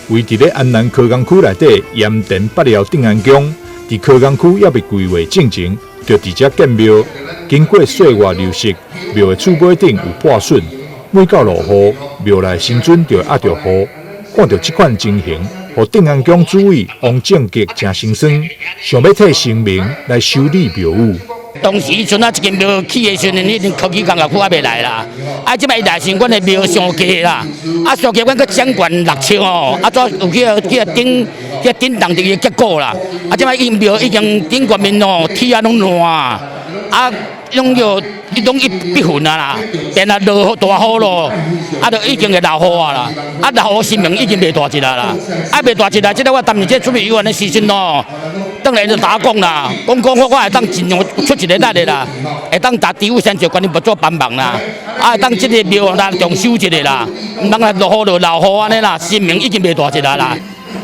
位佇咧安南柯工區內底鹽田北寮鎮安宮，佇柯工區猶未規劃進前，就佇遮建廟。經過歲月流逝，廟的柱尾頂有破損，每到落雨，廟內神尊就會壓著雨。看著這款情形，予鎮安宮主委王正傑誠心酸，想欲替神明來修理廟宇。當時陣啊，這間廟起的時陣，已經科技工業區猶未來啦。啊，這擺來時，阮的廟傷低啦。啊，傷低，阮閣漲懸6尺哦。啊，怎有去去頂去頂動這個結構啦。啊，這擺伊廟已經頂懸面哦，鐵仔攏爛啊。啊，攏叫攏一一份啊啦，變啊落大雨咯，啊，就已經會漏雨啊啦。啊，漏雨神明已經袂大一啦啦。啊，袂大一啦，這個我擔任這主委員的時陣哦。當然就打講啦，講講我我會當盡量出一個力的啦，會當達知府先做觀音菩薩幫忙啦，啊會當這個廟來重修一下啦，毋通來落雨就漏雨按呢啦，神明已經袂大一啦啦。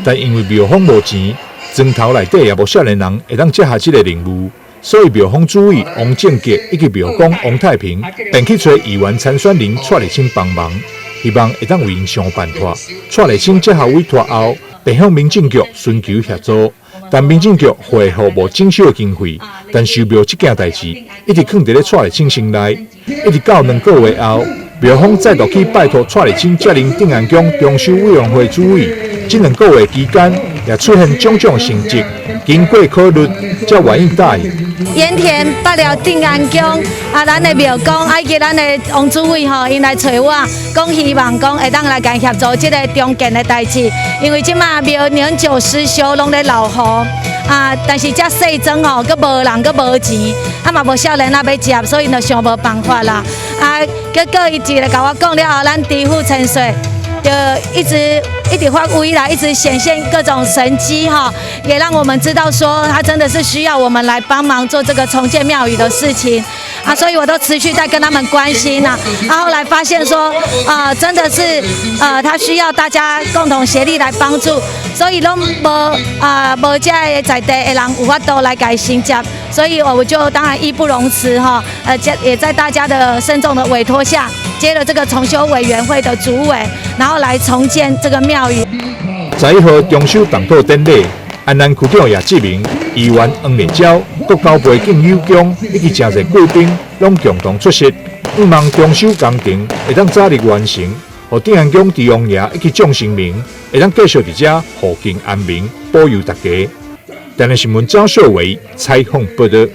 但因為廟方無錢，莊頭內底也無少年人會當接下這個任務，所以廟方主委王正傑以及廟公王太平便去揣議員參選人蔡麗清幫忙，希望會當為𪜶想辦法。蔡麗清接下委託後，便向民政局尋求協助。但民政局回覆無整修的經費，但修廟這件代誌一直囥佇咧蔡麗清身內，一直到2個月後，廟方再度去拜託蔡麗清接任鎮安宮重修委員會主委。這2個月期間也出現種種成績，經過考慮，才願意答應。鹽田北寮鎮安宮啊，咱的廟公啊，以及咱的王主委吼，𪜶來揣我，講希望講會當來共協助這個重建的代誌，因為這馬廟年久失修，攏咧漏雨啊，但是這細莊吼，閣無人，閣無錢，啊嘛無少年仔欲接，所以就想無辦法啦。啊，結果伊一個共我講了後，咱知府千歲就一直一直發威啦，一直顯現各種神蹟哈，也讓我們知道說他真的是需要我們來幫忙做這個重建廟宇的事情啊，所以我都持續在跟他們關心呐。啊，後來發現說啊，真的是他需要大家共同協力來幫助，所以攏無啊無遮的在地的人有法度來共承接，所以我就當然義不容辭哈，也在大家的慎重的委託下，接了這個重修委員會的主委，然後來重建這個廟宇。11號重修動土典禮，安南區長葉志明、議員黃麗嬌、國高背景友工以及誠濟貴賓攏共同出席，向望重修工程會當早日完成，予鎮安宮鄭王爺以及眾神明會當繼續佇遮護境安民，保佑大家。台南新聞張秀維採訪報導。